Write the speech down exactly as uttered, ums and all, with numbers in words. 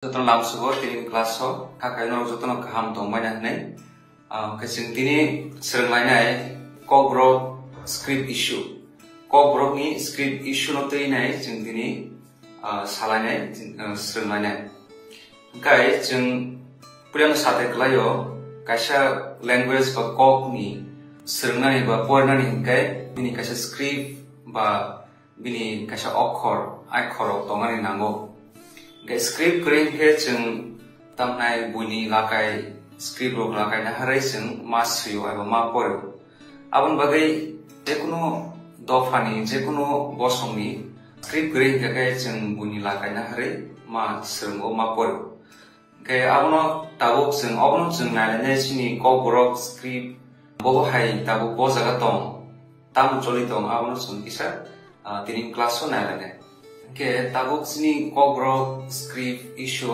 Jotono lamsugo tini class o, kha khaino jotono kaham tongmani hwnwi. Ah, khe chwng tini swrwnglainai Kokborok script issue. Kokborokni script issue no twi nai chwng tini, ah, salainai, ah, swrwnglainai. Hwnkhe chwng puilano sate kwlaio, kaisa language ba kokni swrwngnani ba porinani hwnkhe bini kaisa script ba bini kaisa okhor, aikhorrok tongmani nango. Hwnkhe script kwrwi hwnkhe chwng tamnai buini lakai, script rok lakai naharwi chwng ma swio eba ma porio. Aboni bagwi jekunu dophani, jekunu bosongni script kwrwi hwnkhe khe chwng buini lakai naharwi ma swrwngo, ma porio. Hwnkhe abono tabuk chwng, obono chwng nailainai chini Kokborok script bobo hai tabuk bo jaga tong, tamo choli tong, abono chwng kisa, ah, tini class o nailainai. Hwnkhe tabuk chini Kokborok script issue